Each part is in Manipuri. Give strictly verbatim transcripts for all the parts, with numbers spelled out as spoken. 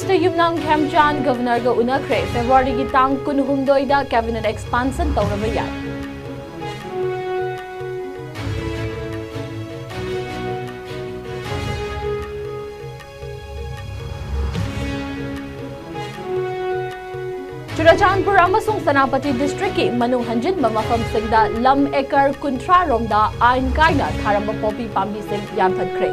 Minister Yumnam Khemchand Governorꯒ ꯎꯅꯈ꯭ꯔꯦ꯫ Februaryꯒꯤ ꯇꯥꯡ ꯀꯨꯟꯍꯨꯝꯗꯣꯏꯗ cabinet expansion ꯇꯧꯔꯕ ꯌꯥꯏ꯫ ꯆꯨꯔꯆꯥꯟꯄꯨꯔ ꯑꯃꯁꯨꯡ ꯁꯦꯅꯥꯄꯇꯤ districtꯀꯤ ꯃꯅꯨꯡ ꯍꯟꯖꯤꯟꯕ ꯃꯐꯝꯁꯤꯡꯗ ꯂꯝ acre ꯀꯨꯟꯊ꯭ꯔꯥ ꯔꯣꯝꯗ ꯑꯥꯏꯟ ꯀꯥꯏꯅ ꯊꯥꯔꯝꯕ ꯄꯣꯄꯤ ꯄꯥꯝꯕꯤꯁꯤꯡ ꯌꯥꯟꯊꯠꯈ꯭ꯔꯦ꯫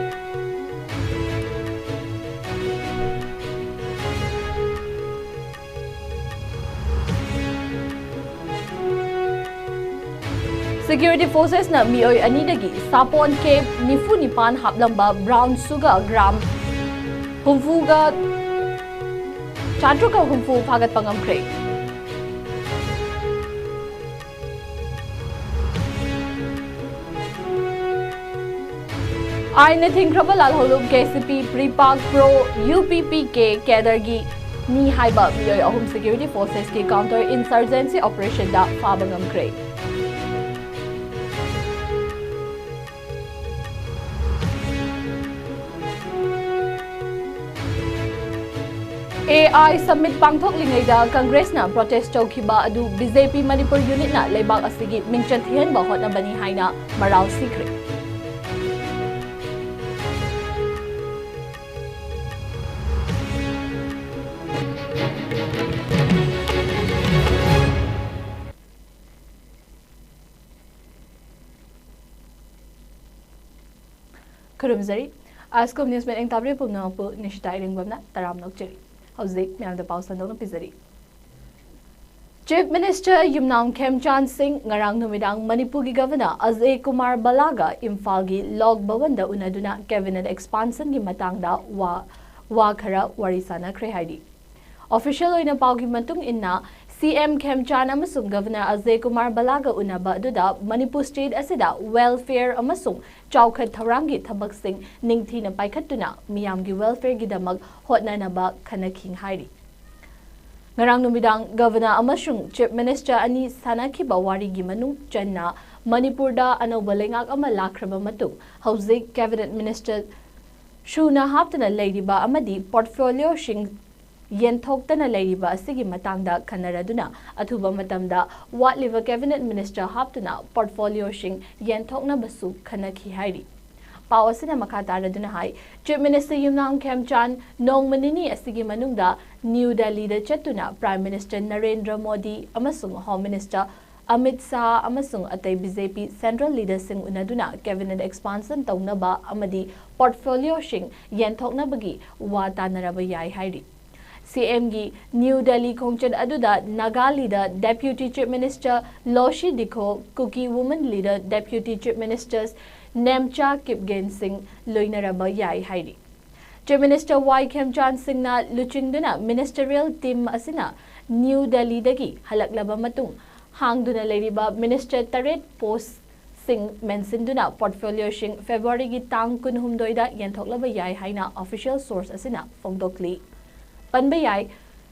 Security forcesꯅ ꯃꯤꯑꯣꯏ ꯑꯅꯤꯗꯒꯤ ꯁꯥꯄꯣꯟ ꯀꯦꯞ ꯅꯤꯐꯨ ꯅꯤꯄꯥꯟ ꯍꯥꯞꯂꯝꯕ brown sugar gram ꯍꯨꯝꯐꯨꯒ ꯆꯥꯇ꯭ꯔꯨꯛꯀ ꯍꯨꯝꯐꯨ ꯐꯥꯒꯠꯄ ꯉꯝꯈ꯭ꯔꯦ꯫ ꯑꯥꯏꯟꯅ ꯊꯤꯡꯈ꯭ꯔꯕ ꯂꯥꯜꯍꯧꯂꯨꯞ KCP Prepak Pro UPPK cadreꯒꯤ ꯅꯤ ꯍꯥꯏꯕ ꯃꯤꯑꯣꯏ ꯑꯍꯨꯝ security forcesꯀꯤ counter insurgency operationꯗ ꯐꯥꯕ ꯉꯝꯈ꯭ꯔꯦ꯫ AI summit ꯄꯥꯡꯊꯣꯛꯂꯤꯉꯩꯗ Congressꯅ protest ꯇꯧꯈꯤꯕ ꯑꯗꯨ BJP Manipur unitꯅ ꯂꯩꯕꯥꯛ ꯑꯁꯤꯒꯤ ꯃꯤꯡꯆꯠ ꯊꯤꯍꯟꯕ ꯍꯣꯠꯅꯕꯅꯤ ꯍꯥꯏꯅ ꯃꯔꯥꯜ ꯁꯤꯈ꯭ꯔꯦ꯫ ꯈꯨꯔꯨꯝꯖꯔꯤ꯫ ꯑꯥꯏꯁꯀꯣꯝ ꯅ꯭ꯌꯨꯁ ꯃꯤꯠꯌꯦꯡ ꯇꯥꯕꯤꯔꯤꯕ ꯄꯨꯝꯅꯃꯛꯄꯨ ꯅꯤꯁꯤꯇꯥ ꯏꯔꯦꯡꯕꯝꯅ ꯇꯔꯥꯝꯅ ꯑꯣꯛꯆꯔꯤ꯫ ꯍꯧꯖꯤꯛ ꯃꯌꯥꯝꯗ ꯄꯥꯎ ꯁꯟꯗꯣꯛꯅ ꯄꯤꯖꯔꯤ꯫ Chief Minister ꯌꯨꯝꯅꯥꯝ ꯈꯦꯝꯆꯥꯟ ꯁꯤꯡ ꯉꯔꯥꯡ ꯅꯨꯃꯤꯗꯥꯡ ꯃꯅꯤꯄꯨꯔꯒꯤ Governor ꯑꯖꯌ ꯀꯨꯃꯥꯔ ꯕꯂꯥꯒ ꯏꯝꯐꯥꯜꯒꯤ ꯂꯣꯛ ꯚꯕꯟꯗ ꯎꯅꯗꯨꯅ cabinet expansionꯒꯤ ꯃꯇꯥꯡꯗ ꯋꯥ, ꯋꯥ ꯈꯔ ꯋꯥꯔꯤ ꯁꯥꯅꯈ꯭ꯔꯦ ꯍꯥꯏꯔꯤ꯫ Official ꯑꯣꯏꯅ ꯄꯥꯎꯒꯤ ꯃꯇꯨꯡ ꯏꯟꯅ, CM ꯈꯦꯝꯆꯥꯟ ꯑꯃꯁꯨꯡ Governor ꯑꯖꯌ ꯀꯨꯃꯥꯔ ꯕꯂꯥꯒ ꯎꯅꯕ ꯑꯗꯨꯗ ꯃꯅꯤꯄꯨꯔ state ꯑꯁꯤꯗ welfare ꯑꯃꯁꯨꯡ ꯆꯥꯎꯈꯠ ꯊꯧꯔꯥꯡꯒꯤ ꯊꯕꯛꯁꯤꯡ ꯅꯤꯡꯊꯤꯅ ꯄꯥꯏꯈꯠꯇꯨꯅ ꯃꯤꯌꯥꯝꯒꯤ welfareꯒꯤꯗꯃꯛ ꯍꯣꯠꯅꯅꯕ ꯈꯟꯅꯈꯤ ꯍꯥꯏꯔꯤ꯫ ꯉꯔꯥꯡ ꯅꯨꯃꯤꯗꯥꯡ Governor ꯑꯃꯁꯨꯡ Chief Minister ꯑꯅꯤ ꯁꯥꯟꯅꯈꯤꯕ ꯋꯥꯔꯤꯒꯤ ꯃꯅꯨꯡ ꯆꯟꯅ ꯃꯅꯤꯄꯨꯔꯗ ꯑꯅꯧꯕ ꯂꯩꯉꯥꯛ ꯑꯃ ꯂꯥꯛꯈ꯭ꯔꯕ ꯃꯇꯨꯡ ꯍꯧꯖꯤꯛ Cabinet Minister ꯁꯨꯅ ꯍꯥꯞꯇꯨꯅ ꯂꯩꯔꯤꯕ ꯑꯃꯗꯤ ꯄꯣꯔꯠꯐꯣꯂꯤꯑꯣꯁꯤꯡ ꯌꯦꯟꯊꯣꯛꯇꯅ ꯂꯩꯔꯤꯕ ꯑꯁꯤꯒꯤ ꯃꯇꯥꯡꯗ ꯈꯟꯅꯔꯗꯨꯅ ꯑꯊꯨꯕ ꯃꯇꯝꯗ ꯋꯥꯠꯂꯤꯕ ꯀꯦꯕꯤꯅꯦꯠ ꯃꯤꯅꯤꯁꯇꯔ ꯍꯥꯞꯇꯨꯅ ꯄꯣꯔꯠꯐꯣꯂꯤꯑꯣꯁꯤꯡ ꯌꯦꯟꯊꯣꯛꯅꯕꯁꯨ ꯈꯟꯅꯈꯤ ꯍꯥꯏꯔꯤ꯫ ꯄꯥꯎ ꯑꯁꯤꯅ ꯃꯈꯥ ꯇꯥꯔꯗꯨꯅ ꯍꯥꯏ, ꯆꯤꯐ ꯃꯤꯅꯤꯁꯇꯔ ꯌꯨꯝꯅꯥꯝ ꯈꯦꯝꯆꯥꯟ ꯅꯣꯡꯃ ꯅꯤꯅꯤ ꯑꯁꯤꯒꯤ ꯃꯅꯨꯡꯗ ꯅ꯭ꯌꯨ ꯗꯦꯜꯂꯤꯗ ꯆꯠꯇꯨꯅ ꯄ꯭ꯔꯥꯏꯝ ꯃꯤꯅꯤꯁꯇꯔ ꯅꯔꯦꯟꯗ꯭ꯔ ꯃꯣꯗꯤ ꯑꯃꯁꯨꯡ ꯍꯣꯝ ꯃꯤꯅꯤꯁꯇꯔ ꯑꯃꯤꯠ ꯁꯥꯍ ꯑꯃꯁꯨꯡ ꯑꯇꯩ ꯕꯤ ꯖꯦ ꯄꯤ ꯁꯦꯟꯇ꯭ꯔꯦꯜ ꯂꯤꯗꯔꯁꯤꯡ ꯎꯅꯗꯨꯅ ꯀꯦꯕꯤꯅꯦꯠ ꯑꯦꯛꯁꯄꯥꯟꯁꯟ ꯇꯧꯅꯕ ꯑꯃꯗꯤ ꯄꯣꯔꯠꯐꯣꯂꯤꯑꯣꯁꯤꯡ ꯌꯦꯟꯊꯣꯛꯅꯕꯒꯤ ꯋꯥ ꯇꯥꯅꯔꯕ ꯌꯥꯏ ꯍꯥꯏꯔꯤ꯫ ꯁꯤ ꯑꯦꯝꯒꯤ ꯅ꯭ꯌꯨ ꯗꯦꯜꯂꯤ ꯈꯣꯡꯆꯠ ꯑꯗꯨꯗ ꯅꯥꯒꯥ ꯂꯤꯗꯔ ꯗꯦꯄ꯭ꯌꯨꯇꯤ ꯆꯤꯐ ꯃꯤꯅꯤꯁꯇꯔ ꯂꯣꯁꯤ ꯗꯤꯈꯣ, ꯀꯨꯀꯤ woman leader ꯗꯦꯄ꯭ꯌꯨꯇꯤ chief minister Nemcha Kipgen ꯁꯤꯡ ꯂꯣꯏꯅꯔꯕ ꯌꯥꯏ ꯍꯥꯏꯔꯤ꯫ ꯆꯤꯐ ꯃꯤꯅꯤꯁꯇꯔ ꯋꯥꯏ ꯈꯦꯝꯆꯥꯟ ꯁꯤꯡꯅ ꯂꯨꯆꯤꯡꯗꯨꯅ ꯃꯤꯅꯤꯁꯇꯔꯤꯌꯦꯜ ꯇꯤꯝ ꯑꯁꯤꯅ ꯅ꯭ꯌꯨ ꯗꯦꯜꯂꯤꯗꯒꯤ ꯍꯜꯂꯛꯂꯕ ꯃꯇꯨꯡ ꯍꯥꯡꯗꯨꯅ ꯂꯩꯔꯤꯕ ꯃꯤꯅꯤꯁꯇꯔ ꯇꯔꯦꯠ ꯄꯣꯁꯁꯤꯡ ꯃꯦꯟꯁꯤꯟꯗꯨꯅ ꯄꯣꯔꯠꯐꯣꯂꯤꯑꯣꯁꯤꯡ ꯐꯦꯕ꯭ꯔꯨꯋꯥꯔꯤꯒꯤ ꯇꯥꯡ ꯀꯨꯟꯍꯨꯝꯗꯣꯏꯗ ꯌꯦꯟꯊꯣꯛꯂꯕ ꯌꯥꯏ ꯍꯥꯏꯅ ꯑꯣꯐꯤꯁꯤꯌꯦꯜ ꯁꯣꯔꯁ ꯑꯁꯤꯅ ꯐꯣꯡꯗꯣꯛꯂꯤ꯫ ꯄꯟꯕ ꯌꯥꯏ,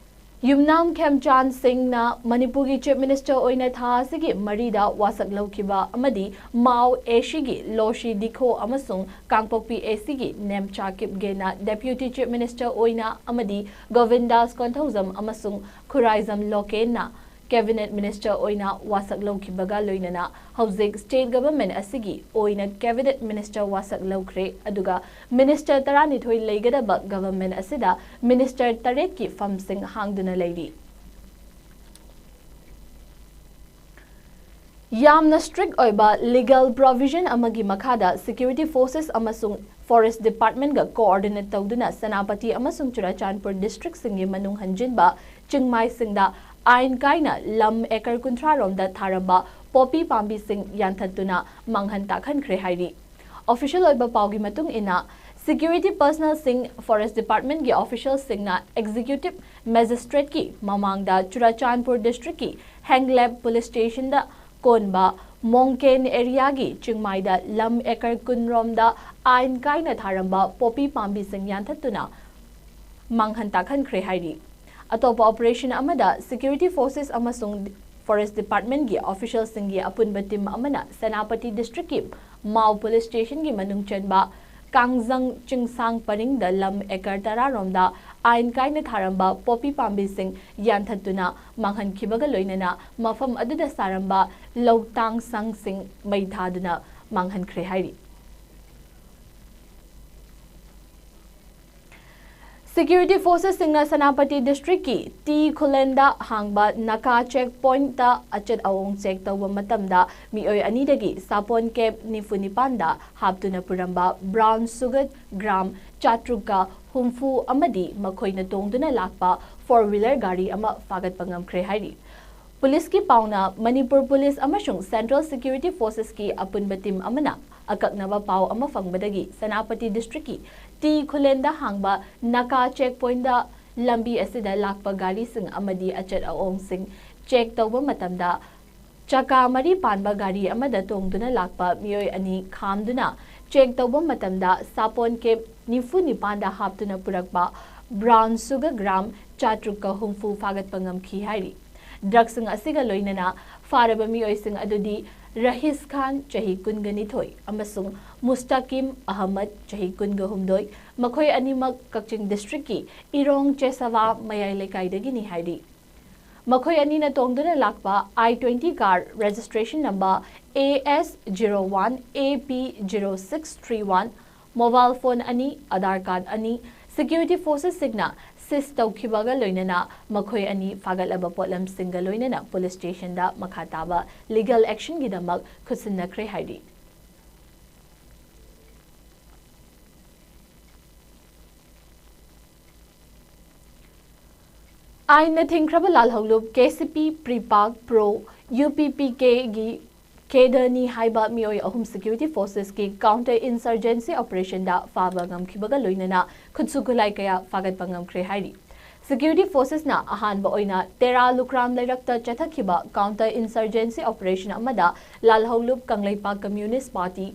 ꯌꯨꯝꯅꯥꯝ ꯈꯦꯝꯆꯥꯟ ꯁꯤꯡꯅ ꯃꯅꯤꯄꯨꯔꯒꯤ ꯆꯤꯐ ꯃꯤꯅꯤꯁꯇꯔ ꯑꯣꯏꯅ ꯊꯥ ꯑꯁꯤꯒꯤ ꯃꯔꯤꯗ ꯋꯥꯁꯛ ꯂꯧꯈꯤꯕ ꯑꯃꯗꯤ ꯃꯥꯎ ꯑꯦ ꯁꯤꯒꯤ ꯂꯣꯁꯤ ꯗꯤꯈꯣ ꯑꯃꯁꯨꯡ ꯀꯥꯡꯄꯣꯛꯄꯤ ꯑꯦ ꯁꯤꯒꯤ ꯅꯦꯝꯆꯥ ꯀꯤꯞꯒꯦꯅ ꯗꯦꯄ꯭ꯌꯨꯇꯤ ꯆꯤꯐ ꯃꯤꯅꯤꯁꯇꯔ ꯑꯣꯏꯅ ꯑꯃꯗꯤ ꯒꯣꯕꯤꯟꯗꯥꯁ ꯀꯣꯟꯊꯧꯖꯝ ꯑꯃꯁꯨꯡ ꯈꯨꯔꯥꯏꯖꯝ ꯂꯣꯀꯦꯟꯅ ꯀꯦꯕꯤꯅꯦꯠ ꯃꯤꯅꯤꯁꯇꯔ ꯑꯣꯏꯅ ꯋꯥꯁꯛ ꯂꯧꯈꯤꯕꯒ ꯂꯣꯏꯅꯅ ꯍꯧꯖꯤꯛ ꯁ꯭ꯇꯦꯠ ꯒꯚꯔꯟꯃꯦꯟꯠ ꯑꯁꯤꯒꯤ ꯑꯣꯏꯅ ꯀꯦꯕꯤꯅꯦꯠ ꯃꯤꯅꯤꯁꯇꯔ ꯋꯥꯁꯛ ꯂꯧꯈ꯭ꯔꯦ꯫ ꯑꯗꯨꯒ ꯃꯤꯅꯤꯁꯇꯔ ꯇꯔꯥꯅꯤꯊꯣꯏ ꯂꯩꯒꯗꯕ ꯒꯚꯔꯟꯃꯦꯟꯠ ꯑꯁꯤꯗ ꯃꯤꯅꯤꯁꯇꯔ ꯇꯔꯦꯠꯀꯤ ꯐꯝꯁꯤꯡ ꯍꯥꯡꯗꯨꯅ ꯂꯩꯔꯤ꯫ ꯌꯥꯝꯅ ꯁ꯭ꯇ꯭ꯔꯤꯛ ꯑꯣꯏꯕ ꯂꯤꯒꯦꯜ ꯄ꯭ꯔꯣꯚꯤꯖꯟ ꯑꯃꯒꯤ ꯃꯈꯥꯗ ꯁꯦꯀ꯭ꯌꯨꯔꯤꯇꯤ ꯐꯣꯔꯁꯦꯁ ꯑꯃꯁꯨꯡ ꯐꯣꯔꯦꯁꯠ ꯗꯤꯄꯥꯔꯠꯃꯦꯟꯠꯒ ꯀꯣꯑꯣꯔꯗꯤꯅꯦꯠ ꯇꯧꯗꯨꯅ ꯁꯦꯅꯥꯄꯇꯤ ꯑꯃꯁꯨꯡ ꯆꯨꯔꯥꯆꯥꯟꯄꯨꯔ ꯗꯤꯁꯇ꯭ꯔꯤꯛꯁꯤꯡꯒꯤ ꯃꯅꯨꯡ ꯍꯟꯖꯤꯟꯕ ꯆꯤꯡꯃꯥꯏꯁꯤꯡꯗ ꯑꯥꯏꯟ ꯀꯥꯏꯅ ꯂꯝ ꯑꯦꯀꯔ ꯀꯨꯟꯊ꯭ꯔꯥ ꯔꯣꯝꯗ ꯊꯥꯔꯝꯕ ꯄꯣꯄꯤ ꯄꯥꯝꯕꯤꯁꯤꯡ ꯌꯥꯟꯊꯠꯇꯨꯅ ꯃꯥꯡꯍꯟ ꯇꯥꯛꯍꯟꯈ꯭ꯔꯦ ꯍꯥꯏꯔꯤ꯫ ꯑꯣꯐꯤꯁꯤꯌꯦꯜ ꯑꯣꯏꯕ ꯄꯥꯎꯒꯤ ꯃꯇꯨꯡ ꯏꯟꯅ, ꯁꯦꯀ꯭ꯌꯨꯔꯤꯇꯤ ꯄꯔꯁꯅꯦꯜꯁꯤꯡ, ꯐꯣꯔꯦꯁꯠ ꯗꯤꯄꯥꯔꯠꯃꯦꯟꯠꯒꯤ ꯑꯣꯐꯤꯁꯤꯌꯦꯜꯁꯤꯡꯅ ꯑꯦꯛꯖꯤꯀ꯭ꯌꯨꯇꯤꯚ ꯃꯦꯖꯤꯁꯇ꯭ꯔꯦꯠꯀꯤ ꯃꯃꯥꯡꯗ ꯆꯨꯔꯥꯆꯥꯟꯄꯨꯔ ꯗꯤꯁꯇ꯭ꯔꯤꯛꯀꯤ ꯍꯦꯡꯂꯦꯞ ꯄꯨꯂꯤꯁ ꯁ꯭ꯇꯦꯁꯟꯗ ꯀꯣꯟꯕ ꯃꯣꯡꯀꯦꯟ ꯑꯦꯔꯤꯌꯥꯒꯤ ꯆꯤꯡꯃꯥꯏꯗ ꯂꯝ ꯑꯦꯀꯔ ꯀꯨꯟ ꯔꯣꯝꯗ ꯑꯥꯏꯟ ꯀꯥꯏꯅ ꯊꯥꯔꯝꯕ ꯄꯣꯄꯤ ꯄꯥꯝꯕꯤꯁꯤꯡ ꯌꯥꯟꯊꯠꯇꯨꯅ ꯃꯥꯡꯍꯟ ꯇꯥꯛꯍꯟꯈ꯭ꯔꯦ ꯍꯥꯏꯔꯤ꯫ ꯑꯇꯣꯞꯄ ꯑꯣꯄꯔꯦꯁꯟ ꯑꯃꯗ ꯁꯦꯀ꯭ꯌꯨꯔꯤꯇꯤ ꯐꯣꯔꯁꯦꯁ ꯑꯃꯁꯨꯡ ꯐꯣꯔꯦꯁꯠ ꯗꯤꯄꯥꯔꯠꯃꯦꯟꯠꯒꯤ ꯑꯣꯐꯤꯁꯤꯌꯦꯜꯁꯤꯡꯒꯤ ꯑꯄꯨꯟꯕ ꯇꯤꯝ ꯑꯃꯅ ꯁꯦꯅꯥꯄꯇꯤ ꯗꯤꯁꯇ꯭ꯔꯤꯛꯀꯤ ꯃꯥꯎ ꯄꯨꯂꯤꯁ ꯁ꯭ꯇꯦꯁꯟꯒꯤ ꯃꯅꯨꯡ ꯆꯟꯕ ꯇꯥꯡꯖꯪ ꯆꯤꯡꯁꯥꯡ ꯄꯔꯤꯡꯗ ꯂꯝ ꯑꯦꯀꯔ ꯇꯔꯥ ꯔꯣꯝꯗ ꯑꯥꯏꯟ ꯀꯥꯏꯅ ꯊꯥꯔꯝꯕ ꯄꯣꯄꯤ ꯄꯥꯝꯕꯤꯁꯤꯡ ꯌꯥꯟꯊꯠꯇꯨꯅ ꯃꯥꯡꯍꯟꯈꯤꯕꯒ ꯂꯣꯏꯅꯅ ꯃꯐꯝ ꯑꯗꯨꯗ ꯁꯥꯔꯝꯕ ꯂꯧꯇꯥꯡ ꯁꯪꯁꯤꯡ ꯃꯩ ꯊꯥꯗꯨꯅ ꯃꯥꯡꯍꯟꯈ꯭ꯔꯦ ꯍꯥꯏꯔꯤ꯫ Security forcesꯁꯤꯡꯅ ꯁꯦꯅꯥꯄꯇꯤ districtꯀꯤ ꯇꯤ ꯈꯨꯂꯦꯟꯗ ꯍꯥꯡꯕ ꯅꯥꯀꯥ check pointꯇ ꯑꯆꯠ ꯑꯋꯣꯡ check ꯇꯧꯕ ꯃꯇꯝꯗ ꯃꯤꯑꯣꯏ ꯑꯅꯤꯗꯒꯤ ꯁꯥꯄꯣꯟ ꯀꯦꯞ ꯅꯤꯐꯨ ꯅꯤꯄꯥꯟꯗ ꯍꯥꯞꯇꯨꯅ ꯄꯨꯔꯝꯕ brown sugar gram ꯆꯥꯇ꯭ꯔꯨꯛꯀ ꯍꯨꯝꯐꯨ ꯑꯃꯗꯤ ꯃꯈꯣꯏꯅ ꯇꯣꯡꯗꯨꯅ ꯂꯥꯛꯄ four wheeler ꯒꯥꯔꯤ ꯑꯃ ꯐꯥꯒꯠꯄ ꯉꯝꯈ꯭ꯔꯦ ꯍꯥꯏꯔꯤ꯫ ꯄꯨꯂꯤꯁꯀꯤ ꯄꯥꯎꯅ ꯃꯅꯤꯄꯨꯔ ꯄꯨꯂꯤꯁ ꯑꯃꯁꯨꯡ Central Security Forcesꯀꯤ ꯑꯄꯨꯟꯕ team ꯑꯃꯅ ꯑꯀꯛꯅꯕ ꯄꯥꯎ ꯑꯃ ꯐꯪꯕꯗꯒꯤ ꯁꯦꯅꯥꯄꯇꯤ districtꯀꯤ ꯇꯤ ꯈꯨꯂꯦꯟꯗ ꯍꯥꯡꯕ ꯅꯥꯀꯥ check pointꯇ ꯂꯝꯕꯤ ꯑꯁꯤꯗ ꯂꯥꯛꯄ ꯒꯥꯔꯤꯁꯤꯡ ꯑꯃꯗꯤ ꯑꯆꯠ ꯑꯋꯣꯡꯁꯤꯡ check ꯇꯧꯕ ꯃꯇꯝꯗ ꯆꯀꯥ ꯃꯔꯤ ꯄꯥꯟꯕ ꯒꯥꯔꯤ ꯑꯃꯗ ꯇꯣꯡꯗꯨꯅ ꯂꯥꯛꯄ ꯃꯤꯑꯣꯏ ꯑꯅꯤ ꯈꯥꯝꯗꯨꯅ check ꯇꯧꯕ ꯃꯇꯝꯗ ꯁꯥꯄꯣꯟ ꯀꯦꯞ ꯅꯤꯐꯨ ꯅꯤꯄꯥꯟꯗ ꯍꯥꯞꯇꯨꯅ ꯄꯨꯔꯛꯄ brown sugar gram ꯆꯥꯇ꯭ꯔꯨꯛꯀ ꯍꯨꯝꯐꯨ ꯐꯥꯒꯠꯄ ꯉꯝꯈꯤ ꯍꯥꯏꯔꯤ꯫ Drugꯁꯤꯡ ꯑꯁꯤꯒ ꯂꯣꯏꯅꯅ ꯐꯥꯔꯕ ꯃꯤꯑꯣꯏꯁꯤꯡ ꯑꯗꯨꯗꯤ ꯔꯍꯤꯁ ꯈꯥꯟ, ꯆꯍꯤ ꯀꯨꯟꯒ ꯅꯤꯊꯣꯏ, ꯑꯃꯁꯨꯡ ꯃꯨꯁꯇꯥꯀꯤꯝ ꯑꯍꯃꯗ, ꯆꯍꯤ ꯀꯨꯟꯒ ꯍꯨꯝꯗꯣꯏ, ꯃꯈꯣꯏ ꯑꯅꯤꯃꯛ ꯀꯛꯆꯤꯡ districtꯀꯤ ꯏꯔꯣꯡ ꯆꯦꯁꯥꯋꯥ ꯃꯌꯥꯏ ꯂꯩꯀꯥꯏꯗꯒꯤꯅꯤ ꯍꯥꯏꯔꯤ꯫ ꯃꯈꯣꯏ ꯑꯅꯤꯅ ꯇꯣꯡꯗꯨꯅ ꯂꯥꯛꯄ I twenty car registration number A S zero one A P zero six three one, mobile phone ꯑꯅꯤ, Aadhaar card ꯑꯅꯤ, security forcesꯁꯤꯡꯅ seize ꯇꯧꯈꯤꯕꯒ ꯂꯣꯏꯅꯅ ꯃꯈꯣꯏ ꯑꯅꯤ ꯐꯥꯒꯠꯂꯕ ꯄꯣꯠꯂꯝꯁꯤꯡꯒ ꯂꯣꯏꯅꯅ police stationꯗ ꯃꯈꯥ ꯇꯥꯕ legal actionꯒꯤꯗꯃꯛ ꯈꯨꯠꯁꯤꯟꯅꯈ꯭ꯔꯦ ꯍꯥꯏꯔꯤ꯫ ꯑꯥꯏꯟꯅ ꯊꯤꯡꯈ꯭ꯔꯕ ꯂꯥꯜꯍꯧꯂꯨꯞ KCP, PREPAK, PRO, UPPKꯒꯤ cadreꯅꯤ ꯍꯥꯏꯕ ꯃꯤꯑꯣꯏ ꯑꯍꯨꯝ security forcesꯀꯤ counter insurgency operationꯗ ꯐꯥꯕ ꯉꯝꯈꯤꯕꯒ ꯂꯣꯏꯅꯅ ꯈꯨꯠꯁꯨ ꯈꯨꯠꯂꯥꯏ ꯀꯌꯥ ꯐꯥꯒꯠꯄ ꯉꯝꯈ꯭ꯔꯦ ꯍꯥꯏꯔꯤ꯫ Security forcesꯅ ꯑꯍꯥꯟꯕ ꯑꯣꯏꯅ ꯇꯦꯔꯥ ꯂꯨꯀ꯭ꯔꯥꯝ ꯂꯩꯔꯛꯇ ꯆꯠꯊꯈꯤꯕ counter insurgency operation ꯑꯃꯗ ꯂꯥꯜꯍꯧꯂꯨꯞ ꯀꯪꯂꯩꯄꯥꯛ Communist Party,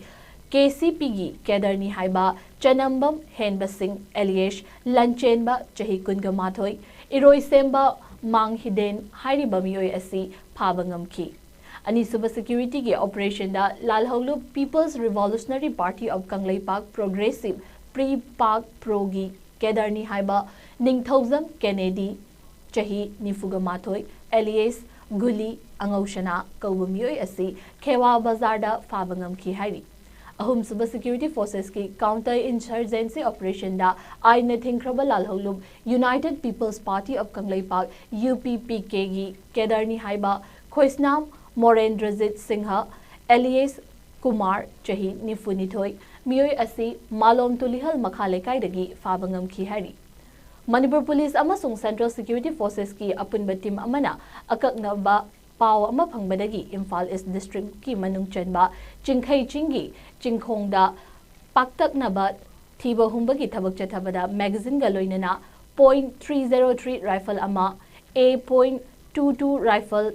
KCPꯒꯤ cadreꯅꯤ ꯍꯥꯏꯕ ꯆꯅꯝꯕꯝ ꯍꯦꯟꯕ ꯁꯤꯡ alias ꯂꯟꯆꯦꯟꯕ, ꯆꯍꯤ ꯀꯨꯟꯒ ꯃꯥꯊꯣꯏ, ꯏꯔꯣꯏꯁꯦꯝꯕ ꯃꯥꯡ ꯍꯤꯗꯦꯟ ꯍꯥꯏꯔꯤꯕ ꯃꯤꯑꯣꯏ ꯑꯁꯤ ꯐꯥꯕ ꯉꯝꯈꯤ꯫ ꯑꯅꯤꯁꯨꯕ ꯁꯦꯀ꯭ꯌꯨꯔꯤꯇꯤꯒꯤ ꯑꯣꯄꯔꯦꯁꯟꯗ ꯂꯥꯜꯍꯧꯂꯨꯞ People's Revolutionary Party of Kangleipak Progressive Pre-Pak Pro ꯒꯤ ꯀꯦꯗꯔꯅꯤ ꯍꯥꯏꯕ ꯅꯤꯡꯊꯧꯖꯝ ꯀꯦꯅꯦꯗꯤ, ꯆꯍꯤ ꯅꯤꯐꯨꯒ ꯃꯥꯊꯣꯏ, alias ꯒꯨꯂꯤ ꯑꯉꯧꯁꯅꯥ ꯀꯧꯕ ꯃꯤꯑꯣꯏ ꯑꯁꯤ ꯈꯦꯋꯥ ꯕꯖꯥꯔꯗ ꯐꯥꯕ ꯉꯝꯈꯤ ꯍꯥꯏꯔꯤ꯫ ꯑꯍꯨꯝꯁꯨꯕ ꯁꯦꯀ꯭ꯌꯨꯔꯤꯇꯤ ꯐꯣꯔꯁꯦꯁꯀꯤ ꯀꯥꯎꯟꯇꯔ ꯏꯟꯁꯔꯖꯦꯟꯁꯤ ꯑꯣꯄꯔꯦꯁꯟꯗ ꯑꯥꯏꯟꯅ ꯊꯤꯡꯈ꯭ꯔꯕ ꯂꯥꯜꯍꯧꯂꯨꯞ United People's Party of Kangleipak, UPPK ꯒꯤ ꯀꯦꯗꯔꯅꯤ ꯍꯥꯏꯕ ꯈꯣꯏꯁꯅꯥꯝ ꯃꯣꯔꯦꯟꯗ꯭ꯔꯖꯤꯠ ꯁꯤꯡꯍ, alias ꯀꯨꯃꯥꯔ, ꯆꯍꯤ ꯅꯤꯐꯨꯅꯤꯊꯣꯏ, ꯃꯤꯑꯣꯏ ꯑꯁꯤ ꯃꯥꯂꯣꯝ ꯇꯨꯂꯤꯍꯜ ꯃꯈꯥ ꯂꯩꯀꯥꯏꯗꯒꯤ ꯐꯥꯕ ꯉꯝꯈꯤ ꯍꯥꯏꯔꯤ꯫ ꯃꯅꯤꯄꯨꯔ ꯄꯨꯂꯤꯁ ꯑꯃꯁꯨꯡ ꯁꯦꯟꯇ꯭ꯔꯦꯜ ꯁꯦꯀ꯭ꯌꯨꯔꯤꯇꯤ ꯐꯣꯔꯁꯦꯁꯀꯤ ꯑꯄꯨꯟꯕ ꯇꯤꯝ ꯑꯃꯅ ꯑꯀꯛꯅꯕ ꯄꯥꯎ ꯑꯃ ꯐꯪꯕꯗꯒꯤ ꯏꯝꯐꯥꯜ ꯏꯁ ꯗꯤꯁꯇ꯭ꯔꯤꯛꯀꯤ ꯃꯅꯨꯡ ꯆꯟꯕ ꯆꯤꯡꯈꯩ ꯆꯤꯡꯒꯤ ꯆꯤꯡꯈꯣꯡꯗ ꯄꯥꯛꯇꯛꯅꯕ ꯊꯤꯕ ꯍꯨꯝꯕꯒꯤ ꯊꯕꯛ ꯆꯠꯊꯕꯗ ꯃꯦꯒꯥꯖꯤꯟꯒ ꯂꯣꯏꯅꯅ point three zero three rifle ꯑꯃ, A point two two rifle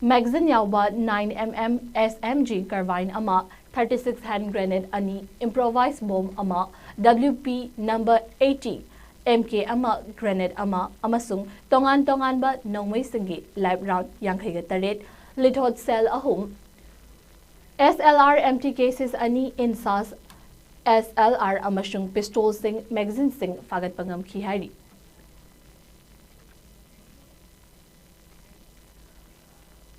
magazine ꯌꯥꯎꯕ nine MM SMG carbine ꯑꯃ, thirty six hand grenade ꯑꯅꯤ, improvised bomb ꯑꯃ, WP number eighty MK ꯑꯃ, grenade ꯑꯃ ꯑꯃꯁꯨꯡ ꯇꯣꯉꯥꯟ ꯇꯣꯉꯥꯟꯕ ꯅꯣꯡꯃꯩꯁꯤꯡꯒꯤ live round ꯌꯥꯡꯈꯩꯒ ꯇꯔꯦꯠ, lethal shell ꯑꯍꯨꯝ, SLR empty cases ꯑꯅꯤ, INSAS SLR ꯑꯃꯁꯨꯡ pistolꯁꯤꯡ, magazineꯁꯤꯡ ꯐꯥꯒꯠꯄ ꯉꯝꯈꯤ ꯍꯥꯏꯔꯤ꯫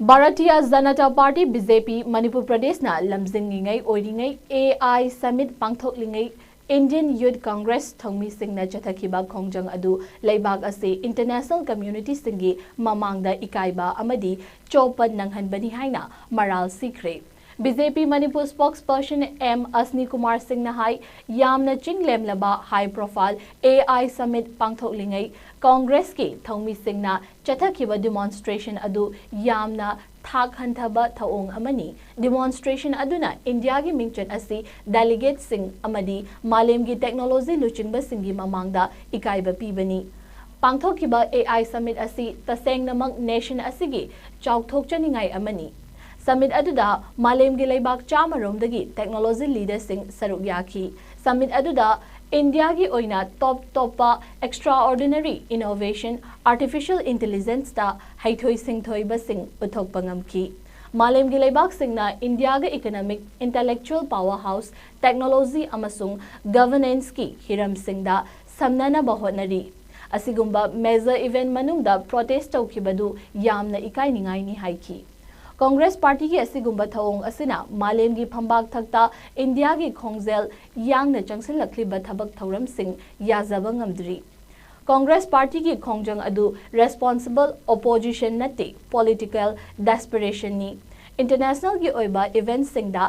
ꯚꯥꯔꯇꯤꯌ ꯖꯅꯇꯥ ꯄꯥꯔꯇꯤ, BJP, ꯃꯅꯤꯄꯨꯔ ꯄ꯭ꯔꯗꯦꯁꯅ ꯂꯝꯖꯤꯡꯂꯤꯉꯩ ꯑꯣꯏꯔꯤꯉꯩ AI Summit ꯄꯥꯡꯊꯣꯛꯂꯤꯉꯩ Indian Youth Congress ꯊꯧꯃꯤꯁꯤꯡꯅ ꯆꯠꯊꯈꯤꯕ ꯈꯣꯡꯖꯪ ꯑꯗꯨ ꯂꯩꯕꯥꯛ ꯑꯁꯤ international communityꯁꯤꯡꯒꯤ ꯃꯃꯥꯡꯗ ꯏꯀꯥꯏꯕ ꯑꯃꯗꯤ ꯆꯣꯞꯄ ꯅꯪꯍꯟꯕꯅꯤ ꯍꯥꯏꯅ ꯃꯔꯥꯜ ꯁꯤꯈ꯭ꯔꯦ꯫ BJP Manipur spokesperson M ꯑꯁꯅꯤ Kumar ꯁꯤꯡꯅ ꯍꯥꯏ, ꯌꯥꯝꯅ ꯆꯤꯡꯂꯦꯝꯂꯕ high profile AI Summit ꯄꯥꯡꯊꯣꯛꯂꯤꯉꯩ ꯀꯣꯡꯒ꯭ꯔꯦꯁꯀꯤ ꯊꯧꯃꯤꯁꯤꯡꯅ ꯆꯠꯊꯈꯤꯕ demonstration ꯑꯗꯨ ꯌꯥꯝꯅ ꯊꯥꯛ ꯍꯟꯊꯕ ꯊꯧꯑꯣꯡ ꯑꯃꯅꯤ꯫ Demonstration ꯑꯗꯨꯅ ꯏꯟꯗꯤꯌꯥꯒꯤ ꯃꯤꯡꯆꯠ ꯑꯁꯤ delegateꯁꯤꯡ ꯑꯃꯗꯤ ꯃꯥꯂꯦꯝꯒꯤ technology ꯂꯨꯆꯤꯡꯕꯁꯤꯡꯒꯤ ꯃꯃꯥꯡꯗ ꯏꯀꯥꯏꯕ ꯄꯤꯕꯅꯤ꯫ ꯄꯥꯡꯊꯣꯛꯈꯤꯕ AI Summit ꯑꯁꯤ ꯇꯁꯦꯡꯅꯃꯛ nation ꯑꯁꯤꯒꯤ ꯆꯥꯎꯊꯣꯛꯆꯅꯤꯡꯉꯥꯏ ꯑꯃꯅꯤ꯫ Summit ꯑꯗꯨꯗ ꯃꯥꯂꯦꯝꯒꯤ ꯂꯩꯕꯥꯛ ꯆꯥꯝꯃ ꯔꯣꯝꯗꯒꯤ technology leaderꯁꯤꯡ ꯁꯔꯨꯛ ꯌꯥꯈꯤ꯫ Summit ꯑꯗꯨꯗ ꯏꯟꯗꯤꯌꯥꯒꯤ ꯑꯣꯏꯅ top ꯇꯣꯞꯄ extraordinary innovation, artificial intelligenceꯇ ꯍꯩꯊꯣꯏ ꯁꯤꯡꯊꯣꯏꯕꯁꯤꯡ ꯎꯠꯊꯣꯛꯄ ꯉꯝꯈꯤ꯫ ꯃꯥꯂꯦꯝꯒꯤ ꯂꯩꯕꯥꯛꯁꯤꯡꯅ ꯏꯟꯗꯤꯌꯥꯒ economic, intellectual power house, technology ꯑꯃꯁꯨꯡ governance ꯀꯤ ꯍꯤꯔꯝꯁꯤꯡꯗ ꯁꯝꯅꯅꯕ ꯍꯣꯠꯅꯔꯤ꯫ ꯑꯁꯤꯒꯨꯝꯕ major event ꯃꯅꯨꯡꯗ protest ꯇꯧꯈꯤꯕꯗꯨ ꯌꯥꯝꯅ ꯏꯀꯥꯏꯅꯤꯡꯉꯥꯏꯅꯤ ꯍꯥꯏꯈꯤ꯫ ꯀꯣꯡꯒ꯭ꯔꯦꯁ ꯄꯥꯔꯇꯤꯒꯤ ꯑꯁꯤꯒꯨꯝꯕ ꯊꯧꯑꯣꯡ ꯑꯁꯤꯅ ꯃꯥꯂꯦꯝꯒꯤ ꯐꯝꯕꯥꯛ ꯊꯛꯇ ꯏꯟꯗꯤꯌꯥꯒꯤ ꯈꯣꯡꯖꯦꯜ ꯌꯥꯡꯅ ꯆꯪꯁꯤꯜꯂꯛꯂꯤꯕ ꯊꯕꯛ ꯊꯧꯔꯝꯁꯤꯡ ꯌꯥꯖꯕ ꯉꯝꯗ꯭ꯔꯤ꯫ ꯀꯣꯡꯒ꯭ꯔꯦꯁ ꯄꯥꯔꯇꯤꯒꯤ ꯈꯣꯡꯖꯪ ꯑꯗꯨ responsible opposition ꯅꯠꯇꯦ, political desperation ꯅꯤ꯫ International ꯒꯤ ꯑꯣꯏꯕ event ꯁꯤꯡꯗ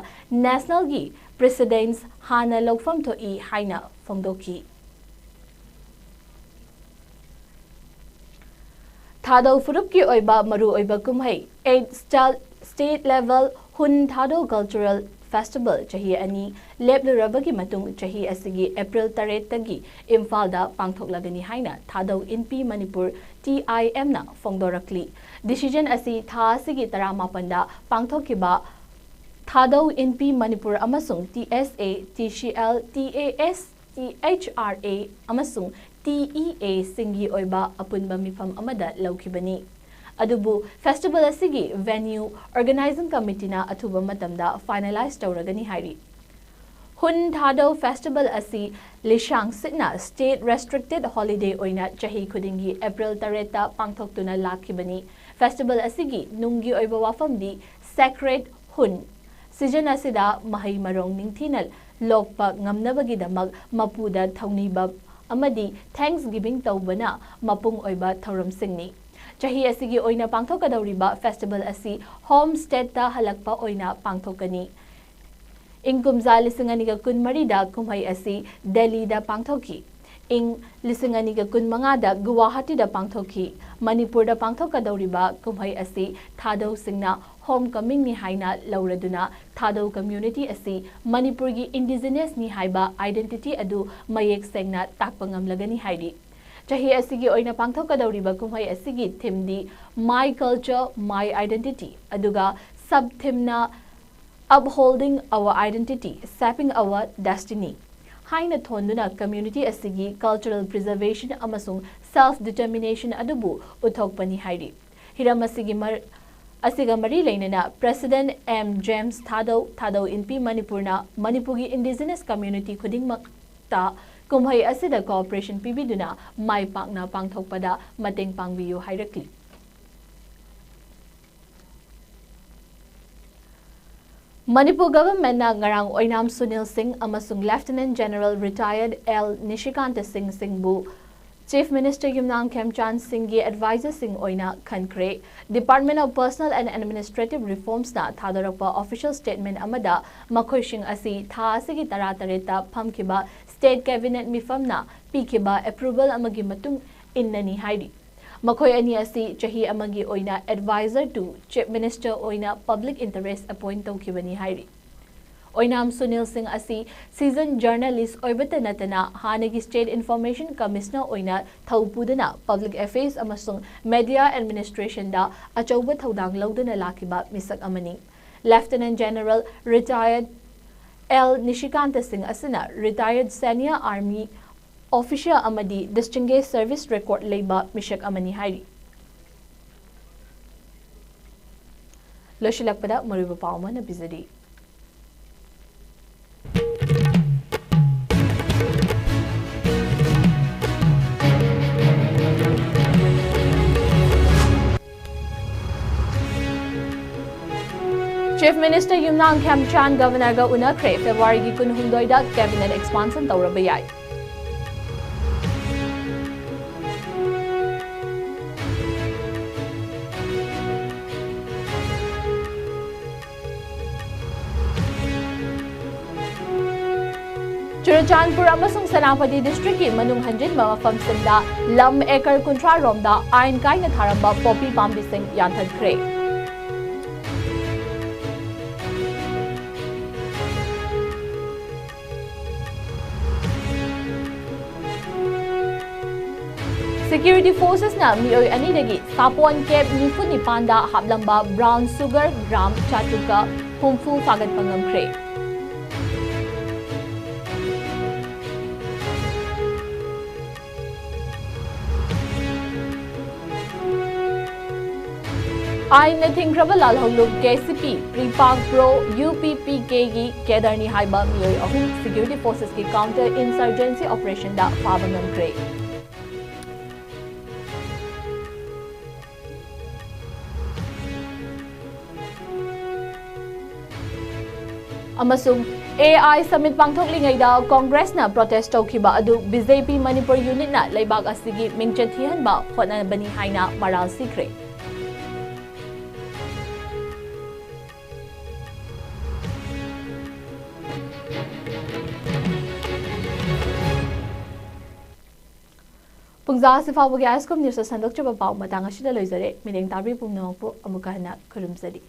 national ꯒꯤ precedence ꯍꯥꯟꯅ ꯂꯧꯐꯝ ꯊꯣꯛꯏ ꯍꯥꯏꯅ ꯐꯣꯡꯗꯣꯛꯈꯤ꯫ ꯊꯥꯗꯧ ꯐꯨꯔꯨꯞꯀꯤ ꯑꯣꯏꯕ ꯃꯔꯨꯑꯣꯏꯕ ꯀꯨꯝꯍꯩ eighth State Level ꯍꯨꯟ ꯊꯥꯗꯧ Cultural Festival ꯆꯍꯤ ꯑꯅꯤ ꯂꯦꯞꯂꯨꯔꯕꯒꯤ ꯃꯇꯨꯡ ꯆꯍꯤ ꯑꯁꯤꯒꯤ April ꯇꯔꯦꯠꯇꯒꯤ ꯏꯝꯐꯥꯜꯗ ꯄꯥꯡꯊꯣꯛꯂꯒꯅꯤ ꯍꯥꯏꯅ ꯊꯥꯗꯧ ꯏꯟꯄꯤ ꯃꯅꯤꯄꯨꯔ, T I M ꯅ ꯐꯣꯡꯗꯣꯔꯛꯂꯤ꯫ Decision ꯑꯁꯤ ꯊꯥ ꯑꯁꯤꯒꯤ ꯇꯔꯥꯃꯥꯄꯟꯗ ꯄꯥꯡꯊꯣꯛꯈꯤꯕ ꯊꯥꯗꯧ ꯏꯟꯄꯤ ꯃꯅꯤꯄꯨꯔ ꯑꯃꯁꯨꯡ T S A, T C L, T A S, T H R A ꯑꯃꯁꯨꯡ T E A ꯁꯤꯡꯒꯤ ꯑꯣꯏꯕ ꯑꯄꯨꯟꯕ ꯃꯤꯐꯝ ꯑꯃꯗ ꯂꯧꯈꯤꯕꯅꯤ꯫ ꯑꯗꯨꯕꯨ festival ꯑꯁꯤꯒꯤ venue organizing committee ꯅ ꯑꯊꯨꯕ ꯃꯇꯝꯗ finalize ꯇꯧꯔꯒꯅꯤ ꯍꯥꯏꯔꯤ꯫ ꯍꯨꯟ ꯊꯥꯗꯧ festival ꯑꯁꯤ ꯂꯤꯁꯥꯡ ꯁꯤꯠꯅ state restricted holiday ꯑꯣꯏꯅ ꯆꯍꯤ ꯈꯨꯗꯤꯡꯒꯤ April ꯇꯔꯦꯠꯇ ꯄꯥꯡꯊꯣꯛꯇꯨꯅ ꯂꯥꯛꯈꯤꯕꯅꯤ꯫ Festival ꯑꯁꯤꯒꯤ ꯅꯨꯡꯒꯤ ꯑꯣꯏꯕ ꯋꯥꯐꯝꯗꯤ sacred ꯍꯨꯟ꯫ Season ꯑꯁꯤꯗ ꯃꯍꯩ ꯃꯔꯣꯡ ꯅꯤꯡꯊꯤꯅ ꯂꯣꯛꯄ ꯉꯝꯅꯕꯒꯤꯗꯃꯛ ꯃꯄꯨꯗ ꯊꯧꯅꯤꯕ ꯑꯃꯗꯤ thanksgiving ꯇꯧꯕꯅ ꯃꯄꯨꯡ ꯑꯣꯏꯕ ꯊꯧꯔꯝꯁꯤꯡꯅꯤ꯫ ꯆꯍꯤ ꯑꯁꯤꯒꯤ ꯑꯣꯏꯅ ꯄꯥꯡꯊꯣꯛꯀꯗꯧꯔꯤꯕ festival ꯑꯁꯤ home state ꯇ ꯍꯜꯂꯛꯄ ꯑꯣꯏꯅ ꯄꯥꯡꯊꯣꯛꯀꯅꯤ꯫ ꯏꯪ ꯀꯨꯝꯖꯥ ꯂꯤꯁꯤꯡ ꯑꯅꯤꯒ ꯀꯨꯟꯃꯔꯤꯗ ꯀꯨꯝꯍꯩ ꯑꯁꯤ ꯗꯦꯜꯂꯤꯗ ꯄꯥꯡꯊꯣꯛꯈꯤ꯫ ꯏꯪ ꯂꯤꯁꯤꯡ ꯑꯅꯤꯒ ꯀꯨꯟꯃꯉꯥꯗ ꯒꯨꯋꯥꯍꯥꯇꯤꯗ ꯄꯥꯡꯊꯣꯛꯈꯤ꯫ ꯃꯅꯤꯄꯨꯔꯗ ꯄꯥꯡꯊꯣꯛꯀꯗꯧꯔꯤꯕ ꯀꯨꯝꯍꯩ ꯑꯁꯤ ꯊꯥꯗꯧꯁꯤꯡꯅ home coming ꯅꯤ ꯍꯥꯏꯅ ꯂꯧꯔꯗꯨꯅ ꯊꯥꯗꯧ community ꯑꯁꯤ ꯃꯅꯤꯄꯨꯔꯒꯤ indigenous ꯅꯤ ꯍꯥꯏꯕ identity ꯑꯗꯨ ꯃꯌꯦꯛ ꯁꯦꯡꯅ ꯇꯥꯛꯄ ꯉꯝꯂꯒꯅꯤ ꯍꯥꯏꯔꯤ꯫ ꯆꯍꯤ ꯑꯁꯤꯒꯤ ꯑꯣꯏꯅ ꯄꯥꯡꯊꯣꯛꯀꯗꯧꯔꯤꯕ ꯀꯨꯝꯍꯩ ꯑꯁꯤꯒꯤ theme D My Culture, My Identity, ꯑꯗꯨꯒ sub theme ꯅ Upholding Our Identity, Shaping Our Destiny ꯍꯥꯏꯅ ꯊꯣꯟꯗꯨꯅ community ꯑꯁꯤꯒꯤ cultural preservation ꯑꯃꯁꯨꯡ self determination ꯑꯗꯨꯕꯨ ꯎꯠꯊꯣꯛꯄꯅꯤ ꯍꯥꯏꯔꯤ꯫ ꯍꯤꯔꯝ ꯑꯁꯤꯒꯤ ꯃꯔ-, ꯑꯁꯤꯒ ꯃꯔꯤ ꯂꯩꯅꯅ President M James Thadou, Thadou Inpi Manipurꯅ ꯃꯅꯤꯄꯨꯔꯒꯤ indigenous community ꯈꯨꯗꯤꯡꯃꯛꯇ ꯀꯨꯝꯍꯩ ꯑꯁꯤꯗ cooperation ꯄꯤꯕꯤꯗꯨꯅ ꯃꯥꯏ ꯄꯥꯛꯅ ꯄꯥꯡꯊꯣꯛꯄꯗ ꯃꯇꯦꯡ ꯄꯥꯡꯕꯤꯌꯨ ꯍꯥꯏꯔꯛꯂꯤ꯫ ꯃꯅꯤꯄꯨꯔ governmentꯅ ꯉꯔꯥꯡ ꯑꯣꯏꯅꯥꯝ ꯁꯨꯅꯤꯜ ꯁꯤꯡ ꯑꯃꯁꯨꯡ Lieutenant General Retired L ꯅꯤꯁꯤꯀꯥꯟꯇ ꯁꯤꯡ ꯁꯤꯡꯕꯨ Chief Minister ꯌꯨꯝꯅꯥꯝ ꯈꯦꯝꯆꯥꯟ ꯁꯤꯡꯒꯤ advisorꯁꯤꯡ ꯑꯣꯏꯅ ꯈꯟꯈ꯭ꯔꯦ꯫ Department of Personnel and Administrative Reformsꯅ ꯊꯥꯗꯣꯔꯛꯄ official statement ꯑꯃꯗ ꯃꯈꯣꯏꯁꯤꯡ ꯑꯁꯤ ꯊꯥ ꯑꯁꯤꯒꯤ ꯇꯔꯥꯇꯔꯦꯠꯇ ꯐꯝꯈꯤꯕ state cabinet ꯃꯤꯐꯝꯅ ꯄꯤꯈꯤꯕ approval ꯑꯃꯒꯤ ꯃꯇꯨꯡ ꯏꯟꯅꯅꯤ ꯍꯥꯏꯔꯤ꯫ ꯃꯈꯣꯏ ꯑꯅꯤ ꯑꯁꯤ ꯆꯍꯤ ꯑꯃꯒꯤ ꯑꯣꯏꯅ advisor to Chief Minister ꯑꯣꯏꯅ public interest appoint ꯇꯧꯈꯤꯕꯅꯤ ꯍꯥꯏꯔꯤ꯫ ꯑꯣꯏꯅꯥꯝ ꯁꯨꯅꯤꯜ ꯁꯤꯡ ꯑꯁꯤ seasoned journalist ꯑꯣꯏꯕꯇ ꯅꯠꯇꯅ ꯍꯥꯟꯅꯒꯤ State Information Commissioner ꯑꯣꯏꯅ ꯊꯧ ꯄꯨꯗꯨꯅ public affairs ꯑꯃꯁꯨꯡ media administrationꯗ ꯑꯆꯧꯕ ꯊꯧꯗꯥꯡ ꯂꯧꯗꯨꯅ ꯂꯥꯛꯈꯤꯕ ꯃꯤꯁꯛ ꯑꯃꯅꯤ꯫ Lieutenant General Retired L ꯅꯤꯁꯤꯀꯥꯟꯇ ꯁꯤꯡ ꯑꯁꯤꯅ retired senior army officer ꯑꯃꯗꯤ distinguished service record ꯂꯩꯕ ꯃꯤꯁꯛ ꯑꯃꯅꯤ ꯍꯥꯏꯔꯤ꯫ ꯂꯣꯏꯁꯤꯜꯂꯛꯄꯗ ꯃꯔꯨꯑꯣꯏꯕ ꯄꯥꯎ ꯑꯃ ꯅꯝꯕꯤꯖꯔꯤ꯫ Chief Minister ꯌꯨꯝꯅꯥꯝ ꯈꯦꯝꯆꯥꯟ Governorꯒ ꯎꯅꯈ꯭ꯔꯦ꯫ Februaryꯒꯤ ꯀꯨꯟꯍꯨꯝꯗꯣꯏꯗ cabinet expansion ꯇꯧꯔꯕ ꯌꯥꯏ꯫ ꯆꯨꯔꯆꯥꯟꯄꯨꯔ ꯑꯃꯁꯨꯡ ꯁꯦꯅꯥꯄꯇꯤ districtꯀꯤ ꯃꯅꯨꯡ ꯍꯟꯖꯤꯟꯕ ꯃꯐꯝꯁꯤꯡꯗ ꯂꯝ acre ꯀꯨꯟꯊ꯭ꯔꯥ ꯔꯣꯝꯗ ꯑꯥꯏꯟ ꯀꯥꯏꯅ ꯊꯥꯔꯝꯕ poppy ꯄꯥꯝꯕꯤꯁꯤꯡ ꯌꯥꯟꯊꯠꯈ꯭ꯔꯦ꯫ Security forcesꯅ ꯃꯤꯑꯣꯏ ꯑꯅꯤꯗꯒꯤ ꯁꯥꯄꯣꯟ cab ꯅꯤꯐꯨ ꯅꯤꯄꯥꯟꯗ ꯍꯥꯞꯂꯝꯕ brown sugar gram ꯆꯥꯇ꯭ꯔꯨꯛꯀ ꯍꯨꯝꯐꯨ ꯐꯥꯒꯠꯄ ꯉꯝꯈ꯭ꯔꯦ꯫ ꯑꯥꯏꯟꯅ ꯊꯤꯡꯈ꯭ꯔꯕ ꯂꯥꯜꯍꯧꯂꯨꯞ ꯀꯦ ꯁꯤ ꯄꯤ, ꯄ꯭ꯔꯤꯄꯥꯛ ꯄ꯭ꯔꯣ ꯌꯨ ꯄꯤ ꯄꯤ ꯀꯦꯒꯤ ꯀꯦꯗꯔꯅꯤ ꯍꯥꯏꯕ ꯃꯤꯑꯣꯏ ꯑꯍꯨꯝ ꯁꯦꯀ꯭ꯌꯨꯔꯤꯇꯤ ꯐꯣꯔꯁꯦꯁꯀꯤ ꯀꯥꯎꯟꯇꯔ ꯏꯟꯁꯔꯖꯦꯟꯁꯤ ꯑꯣꯄꯔꯦꯁꯟꯗ ꯐꯥꯕ ꯉꯝꯈ꯭ꯔꯦ꯫ ꯑꯃꯁꯨꯡ ꯑꯦ ꯑꯥꯏ ꯁꯃꯤꯠ ꯄꯥꯡꯊꯣꯛꯂꯤꯉꯩꯗ ꯀꯣꯡꯒ꯭ꯔꯦꯁꯅ ꯄ꯭ꯔꯣꯇꯦꯁ ꯇꯧꯈꯤꯕ ꯑꯗꯨ ꯕꯤ ꯖꯦ ꯄꯤ ꯃꯅꯤꯄꯨꯔ ꯌꯨꯅꯤꯠꯅ ꯂꯩꯕꯥꯛ ꯑꯁꯤꯒꯤ ꯃꯤꯡꯆꯠ ꯊꯤꯍꯟꯕ ꯍꯣꯠꯅꯕꯅꯤ ꯍꯥꯏꯅ ꯃꯔꯥꯜ ꯁꯤꯈ꯭ꯔꯦ꯫ ꯄꯨꯡꯖꯥ ꯑꯁꯤ ꯐꯥꯎꯕꯒꯤ ꯑꯥꯏ ꯑꯦꯁ ꯀꯣꯝ ꯅ꯭ꯌꯨꯁꯇ ꯁꯟꯗꯣꯛꯆꯕ ꯄꯥꯎ ꯃꯇꯥꯡ ꯑꯁꯤꯗ ꯂꯣꯏꯖꯔꯦ꯫ ꯃꯤꯠꯌꯦꯡ ꯇꯥꯕꯤ ꯄꯨꯝꯅꯃꯛꯄꯨ ꯑꯃꯨꯛꯀ ꯍꯟꯅ ꯈꯨꯔꯨꯝꯖꯔꯤ꯫